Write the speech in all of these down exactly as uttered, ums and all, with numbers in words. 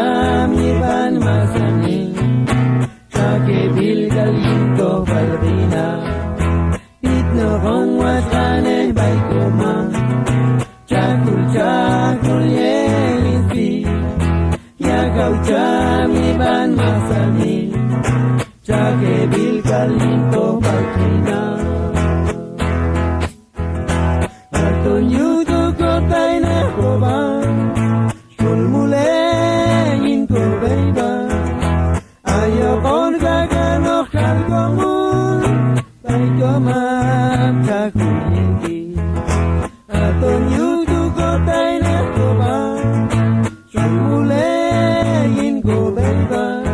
Cham yib'an masanil, txajeb'il k'al yin kob'al q'inal. B'itnoq on watx' q'anej b'ay komam. Txajul, txajul yel hin sb'i. Yajaw cham yib'an masanil, txajeb'il k'al yin kob'al q'inal. Aton yuj tu' kotaynej kob'a, xol mulej yin kob'eyb'al. Ayoq on kajanoq k'al komul, b'ay komam txajul yib'i. Aton yuj tu' kotaynej kob'a, xol mulej yin kob'eyb'al.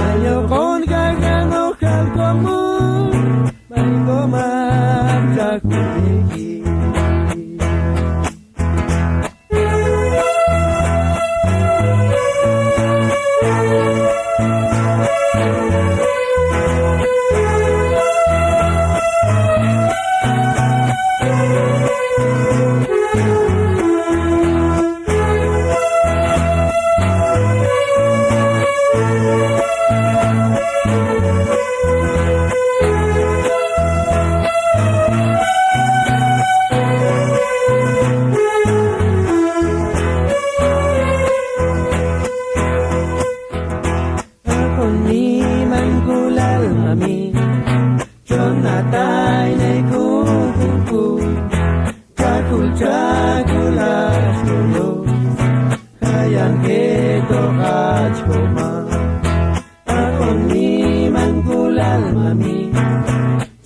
Ayoq on kajanoq k'al komul, b'ay komam txajul yib'i. Aton mimank'ulal mamin, chon ataynej junjun tu'. Txajul, txajul hach kuyoj, jayan jetoq hach komam. Aton mimank'ulal mamin,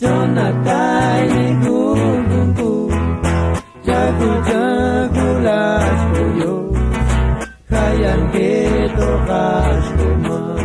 chon ataynej junjun tu'. Txajul, txajul hach kuyoj, jayan jetoq hach komam.